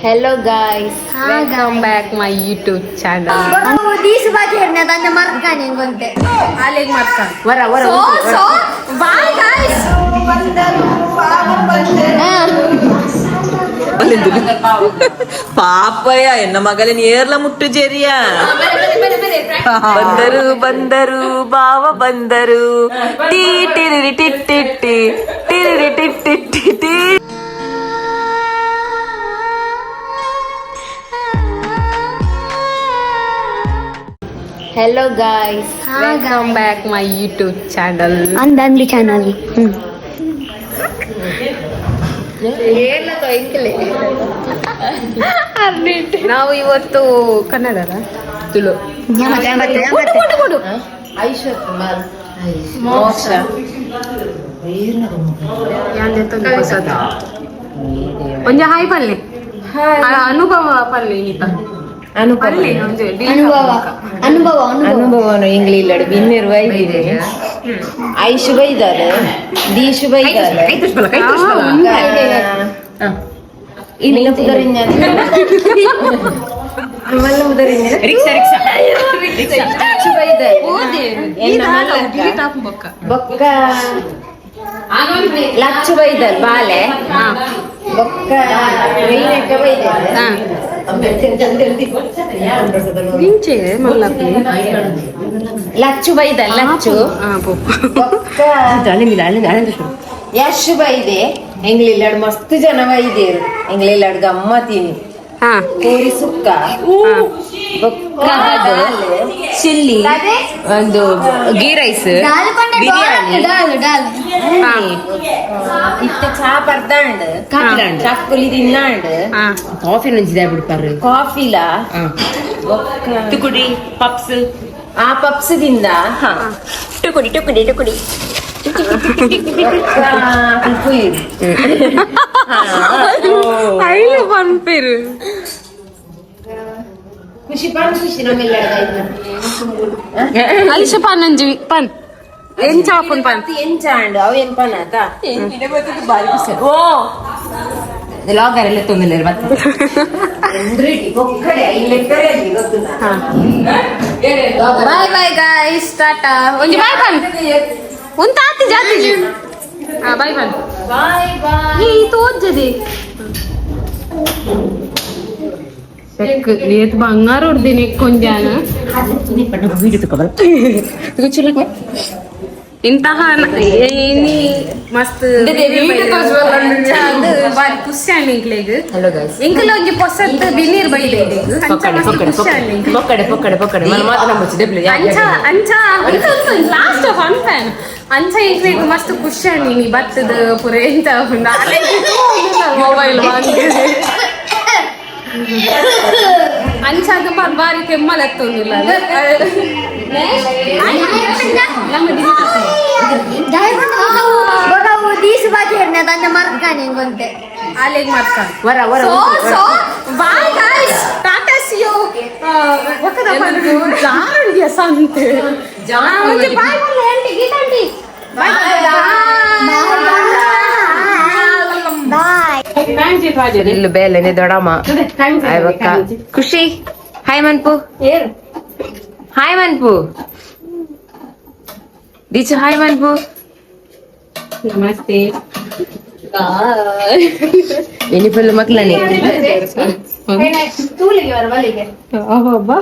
Hello guys, welcome back my YouTube channel. ವರ ವರ. So bye guys. Papaiah ಎನ್ನ ಮಗಲಿನ ಏರ್ಲ ಮುಟ್ಟು ಜೆರಿಯ. ಬಂದರು ಬಂದರು ಬಾವ ಬಂದರು, ಟೀ ಟಿರಿರಿ ಟಿ ಟಿ ಟಿರಿರಿ ಟಿ ಟಿ ಟಿ. Hello guys, welcome back my YouTube channel. ಅಂದಂದಿ channel. ನಾವು ಇವತ್ತು ಕನ್ನಡದ ತುಳು ಕೊಡು ಕೊಡು. ಮೋಕ್ಷ. ಒಂಜಿ ಹಾಯ್ ಪಲ್ಲೆ, ಅನುಭವ ಪಲ್ಲೆ ಈತ ಪಲ್ಲೆ ಒಂಜಿ. ಅನುಭವ ಅನುಭವ ಅನುಭವ. ಅನುಭವನು ಇಂಗ್ಲಿಲ್ಲಡು ಬಿನ್ನಿರುವ ಇದೆ. ಐಶು ಬೈದಾರೆ, ದೀಶು ಬೈದಾರೆ. ಬೊಕ್ಕ ಲಚ್ಚು ಬೈದಲ್ ಬಾಲೆ ಬೊಕ್ಕ ರೈನಕ್ಕ ಬೈದಾರೆ. ಇಂಚೆ ಮಲ್ಲಪ್ಪಿ. ಲಚ್ಚು ಬೈದಲ್ ಲಚ್ಚು. ಬೊಕ್ಕ ಯಶ್ ಬೈದೆ. ಎಂಗ್ಲಿಲ್ಲಡು ಮಸ್ತ್ ಜನ ಬೈದೇರು. ಎಂಗ್ಲಿಲ್ಲಡು ಗಮ್ಮತೀನಿ. ಕೋರಿ ಸುಕ್ಕ ಬೊಕ್ಕ ಚಿಲ್ಲಿ, ಒಂದು ಗೀ ರೈಸ್, ಬಿರಿಯಾನಿ. ಡಾಲ್ ಡಾಲ್. ಇತ್ತ ಚಾ ಪರ್ದಾಂಡ್, ಚಕ್ಕುಲಿ ತಿನ್ನಾಂಡ್. ಕಾಫಿ ನಂಜಿದೆ ಬಿಡ್ಪಾರು. ಕಾಫಿಲ ಬೊಕ್ಕ ತುಕುಡಿ, ಪಪ್ಸ್. ಆ ಪಪ್ಸ್ ತಿಂದ. ಟುಕುಡಿ ಟುಕುಡಿ ಟುಕುಡಿ. ಪುಯ್ರು. ಐಲು ಪನ್ಪೇರು. ಖುಷಿ ಪನ್ ಖುಷಿ ನಮ್ಮೆಲ್ಲ. ಅಲಿಶ ಪನ್ನಂಜಿ ಪನ್ ಎಂಚ ಆಪುನ್ ಪನ್. ಎಂಚಾಂಡ್ ಅವು ಏನ್ ಪನಾತ. ಓ ಲಾಗರ್ ಎಲ್ಲ ತೊಂದರೆ ಮತ್ತೆ. ಬೊಕ್ಕಡೆ ಇಲ್ಲೆಕ್ಕರೆ ಗೊತ್ತು. Bye bye guys, tata. ಒಂಜಿ ಬಾಯ್ ಪನ್ ಉಂತ ಆತಿ ಜಾತಿ. ಹಾ, ಬಾಯ್ ಪನ್. Bye bye. ಈ ತೋಜ್ಜದೆ ಏತ್ ಬಂಗಾರ ಹೊಡ್ದಿನಿ ಕೊಂಜಾನ. ಇಂತಹ ಇನಿ ಮಸ್ತ್ ಬಾರಿ ಖುಷಿ ಆಂಡ್ ಇಂಕ್ಲೆಗ್. Hello guys. ಇಂಕಲ ಒಂಜಿ ಪೊಸತ್ ಬಿನೀರ್ ಬೈದೆ. ಪೊಕ್ಕಡೆ ಪೊಕ್ಕಡೆ ಪೊಕ್ಕಡೆ ಪೊಕ್ಕಡೆ ಪೊಕ್ಕಡೆ మన ಮಾತ್ರ ನಮ್ಮಚ್ಚಿ. ಅಂಚ ಅಂಚ ಲಾಸ್ಟ್ ಫನ್ ಫ್ಯಾನ್ ಅಂಚ ಇಂಕ್ಲೆಗ್ ಮಸ್ತ್ ಖುಷಿ ಆಂಡ್ ಇನಿ ಬತ್ತದ ಪುರ ಎಂತ ಮೊಬೈಲ್ ಅಂಚಾದ ಬಾರಿ ಕೆಮ್ಮಲ್ ಎತ್ತೊಂದಿಲ್ಲ. ನಮ್ಮ ದೀಸು ಬಾಕಿ ತಂದೆ ಮರ್ಕಾನೆ ಬಂತೆ. ಅಲ್ಲಿಗೆ ಮಾತ್ರ. ವರ ವರ. So so bye guys, tata, see you. ಜಾರುಂಡಿಯ ಸಂತೆ bye aunty, Geetha aunty bye. Bye. ಇಲ್ಲು ಬೇಲೆನೆ ದೊಡಮ್ಮ ಆಯ್ ಬಕ್ಕ ಖುಷಿ. ಹಾಯ್ ಮನ್ಪು, ಹಾಯ್ ಮನ್ಪು ದೀಚು, ಹಾಯ್ ಮನ್ಪು. ನಮಸ್ತೆ. ಎನಿ ಫುಲ್ ಮಕ್ಳನಿ. ಅಬ್ಬಾ.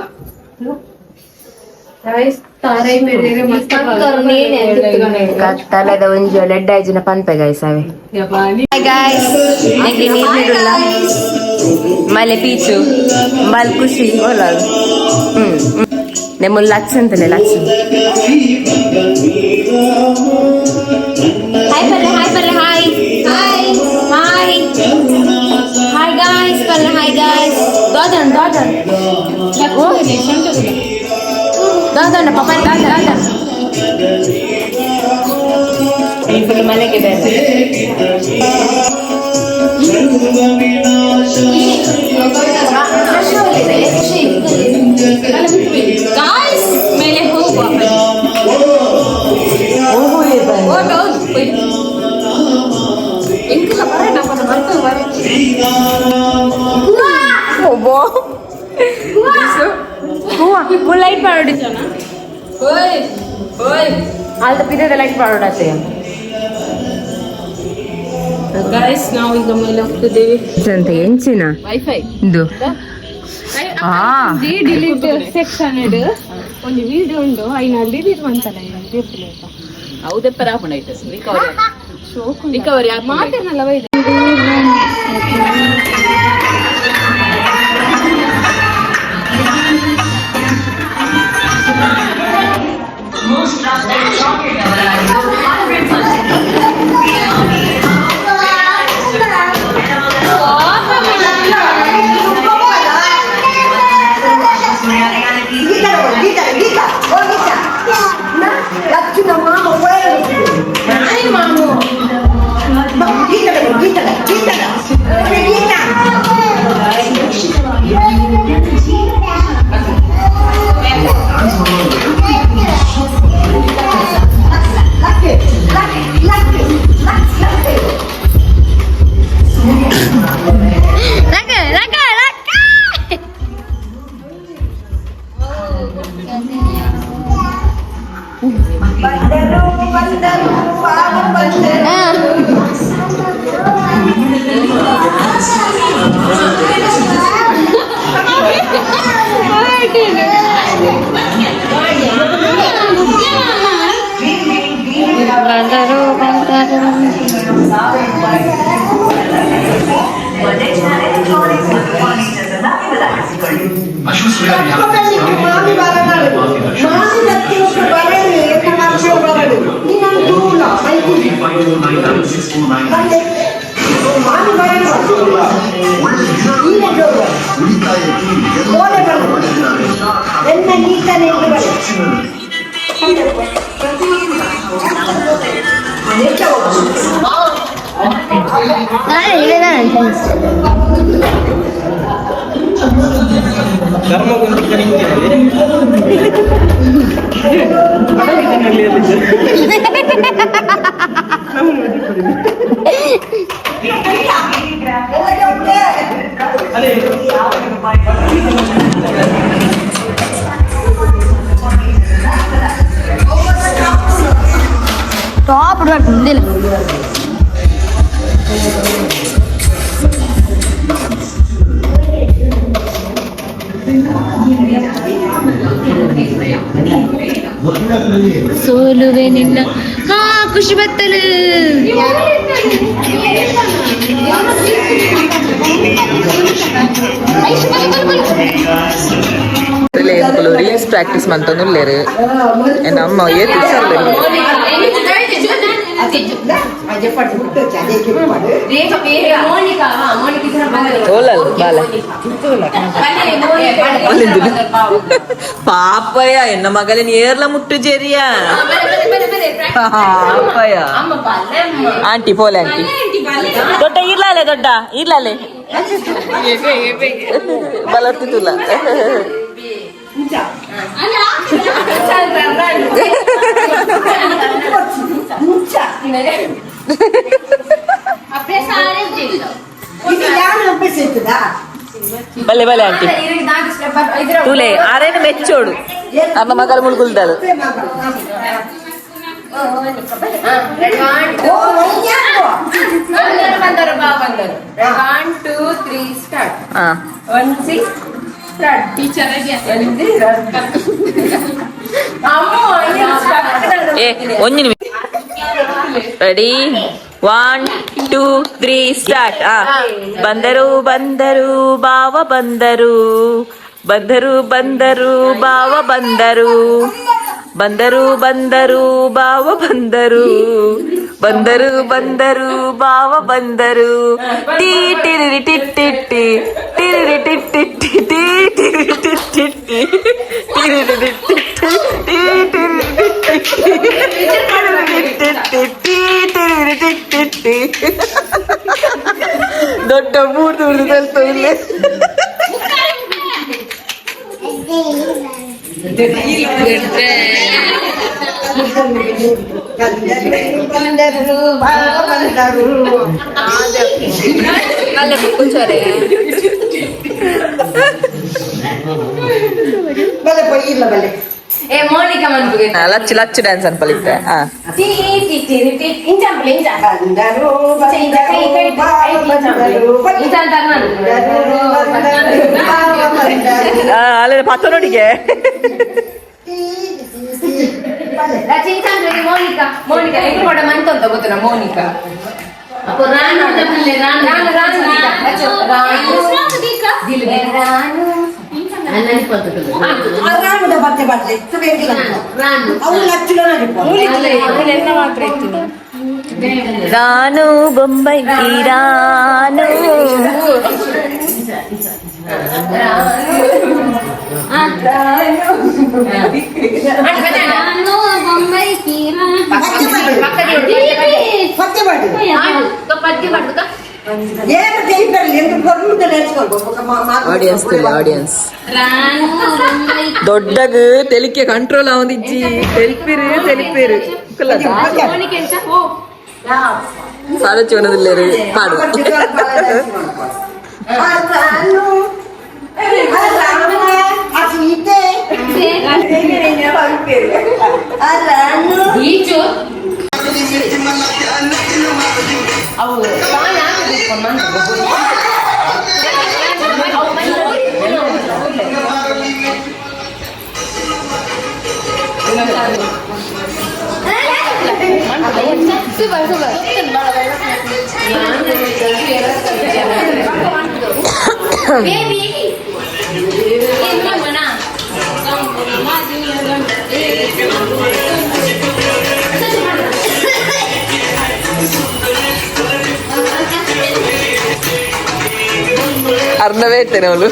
ಕತ್ತಲದ ಒಂಜಿ ಲೆಡ್ ಆಯ್ಜಿನ ಪನ್ಪೆ ಗಾಯ್ಸ್ ಅವೆ. ಗಾಯ್ಸ್. ನೆಗೆ ನೀರ್ ನೀರುಲ್ಲ ಮಲೆ ಪೀಚು ಬಲ್ ಖುಷಿ ಓಲ. ಹ್ಮ್ ನೆಮ್ಮು ಲಕ್ಸ್ ಅಂತಲೇ ಲಕ್ಸ್. ಹಾಯ್ ಪಲ್ಲೆ, ಹಾಯ್ ಪಲ್ಲೆ, hi hi hi hi guys ಪಲ್ಲೆ, ಹಾಯ್ ಗಾಯ್ಸ್. ದಾದನ್ ದಾದನ್ ದಾದಣ್ಣ ಪಪ್ಪ ದಾದ ದಾದ. ಫುಲ್ ಮನೆಗೆ ಬೇರೆ. ಗಾಯ್ಸ್, ಮೇಲೆ ಹೋಗುವ. ಹೌದು, ಎಂಕಲ ಬರೋಣ ಬರ್ತದೆ ಬರ. ಹೂವ ಲೈಟ್ ಪಾಡೋಡಿಸೋಣ. ಓಯ್ ಓಯ್, ಅಲ್ದ ಪಿದದ ಲೈಟ್ ಪಾಡೋಡತ್ತೆ. ಗೈಸ್, ನಾವು ಈಗ ಮೇಲೆ ಹೋಗ್ತಿದ್ದೀವಿ. ಅಂತ ಎಂಚಿನ ವೈಫೈ ಇದು ಡಿಲೀಟ್ ಸೆಕ್ಷನ್ ಒಂದು ವಿಡಿಯೋ ಉಂಡು, ಐನ ಡಿಲೀಟ್ ಮಂತಲ್ಲ. ಹೌದೆಪ್ಪರ ರಿಕವರಿ ರಿಕವರಿ ಮಾತೇನಲ್ಲ ಬೈದೆ. ಲಕ ಲಕ ಲಕ. ಬಂದರು ಬಂದರು. ಟಾಪ್ ಮುಂದಿಲ್ಲ. ಸೋಲುವೆ ನಿನ್ನ. ಹಾ, ಖುಷಿ ಬತ್ತಲು. ರೀಲ್ಸ್ ಪ್ರಾಕ್ಟೀಸ್ ಮಂತೊಂದುಲ್ಲೆರ್. ಎನ್ನ ಅಮ್ಮ ಏತ್ ಹುಷಾರ್ಲೆರ್. ತೋಲಲ್ ಬಾಲ. ಪಾಪಯ್ಯ, ಎನ್ನ ಮಗಲಿನ ಏರ್ಲ ಮುಟ್ಟು ಜೆರಿಯ ಪಾಪಯ್ಯ. ಆಂಟಿ ಪೋಲೆ, ಆಂಟಿ ದೊಡ್ಡ ಇರ್ಲಾಲೆ, ದೊಡ್ಡ ಇರ್ಲಾಲೆ ಬಲತ್ತಿತ್ತುಲ್ಲ. ಬಲೆ ಬಲೆ ಆಂಟಿ, ತೂಲೆ ಆರೇನು ಮೆಚ್ಚೋಡು. ಅಮ್ಮ ಮಗಲು ಮುಳುಗುಲ್ದಾಳು. One, two, three, start. ಹಾ. One, six, start. Teacher. ಏ, ಒಂಜಿ ನಿಮಿಷ. Ready, 1, 2, 3, start. ಆ, ಬಂದರು ಬಂದರು ಬಾವ ಬಂದರು, ಬಂದರು ಬಂದರು ಬಾವ ಬಂದರು, ಬಂದರು ಬಂದರು ಬಾವ ಬಂದರು, ಬಂದರು ಬಂದರು ಬಾವ ಬಂದರು. ಟೀ ಟಿರಿರಿ ಟಿಟ್ಟಿಟ್ಟಿ ಟಿರಿರಿ ಟಿಟ್ಟಿಟ್ಟಿ ಟೀ ಟಿರಿರಿ ಟಿಟ್ಟಿಟ್ಟಿ ಟಿರಿರಿ ಟಿಟ್ಟಿಟ್ಟಿ ಟೀ ಟಿರಿರಿ ಟಿಟ್ಟಿಟ್ಟಿ ಟಿರಿರಿ ಟಿಟ್ಟಿಟ್ಟಿ ಟಿರಿರಿ ಟಿಟ್ಟಿಟ್ಟಿ. ದೊಡ್ಡ ಮೂರ್ದು ಉಳಿದು ತಲ್ತವಿಲ್ಲ. ಅಲ್ಲೇ ಕೂರ್ಚೋರೆ. ಇಲ್ಲ ಬಲ್ಲೆ. ಏ ಮೋನಿಕಾ ಮನ್ಪುಗೆ. ಲಚ್ಚು ಲಚ್ಚು ಡ್ಯಾನ್ಸ್ ಅನ್ಪಲಿತ್ತೆ. ಹಾ. ಟಿ ಟಿ ಟಿ ಟಿ ಇಂಚಂಪ್ಲೆ ಇಂಚ. ಬಂದರು. ಇಂಚ ಕೈ ಕೈ ಕೈ ಇಂಚಂಪ್ಲೆ ಇಂಚ ಅಂತ ನಾನು. ಅಲ್ಲ ಪತ್ತ ನೋಡಿಗೆ. ಲಚ್ಚು ಮೋನಿಕಾ ಮೋನಿಕಾ ಹೆಂಗ್ ಕೊಡ ಮಂತ ಗೊತ್ತನ ಮೋನಿಕಾ. ಅಪ್ಪ ರಾನು ರಾನು ರಾನು ರಾನು ಲಚ್ಚು ರಾನು ರಾನು ರಾಮದ ಬಟ್ಟೆ ಬಟ್ಟೆ ಅವು ಲಚ್ಚುಲ. ರಾನು ಬೊಂಬೈ ರಾನು. ರಾನು ಬೊಂಬೈ ಪದ್ಯ ಪಾಡು. ಪದ್ಯ ಪಾಡುತ್ತಾ? ಏನು ಟೈಪಲ್ಲಿ ಎಂದು ಬರುವುದು నేర్చుకోవాలి. Audience, audience. ರಾನು ಬೊಂಬೈ. ದೊಡ್ಡಗ ತೆಲಿಕೆ ಕಂಟ್ರೋಲ್ ಆವಂದಿಜ್ಜಿ. ತೆಲಿಪಿರು ತೆಲಿಪಿರು ಸಾರಚೋನದಿಲ್ಲೇರು ಪಾಡು. ರಾನು ಆ ಸೀತೆ ಆ ರಾನು. ಈಚು ಅವು ತಾನ. Super super. Baby. ಅರ್ಧವೇ ಇರ್ತೇನೆ ಅವಳು.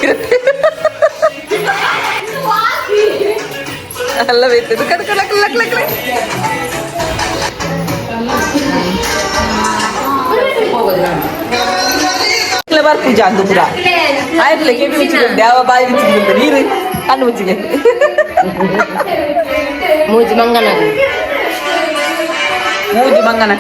ಅಲ್ಲ ಬೇಯ್ತೇನೆ ಕದ ಕಲ ಕಲ ಕಲ ಕಲ. ಬರ್ಪುಜ ಅಂದು ಪುರ ಆಯ್ತಲ್ಲ. ಕೆಬಿ ಮುಚ್ಚಿಗೆ ಯಾವ ಬಾಯಿ ಮುಚ್ಚಿಗೆ ನೀರು ಕಣ್ಣು ಮುಚ್ಚಿಗೆ. ಮೂಜಿ ಮಂಗನ. ಮೂಜಿ ಮಂಗನ.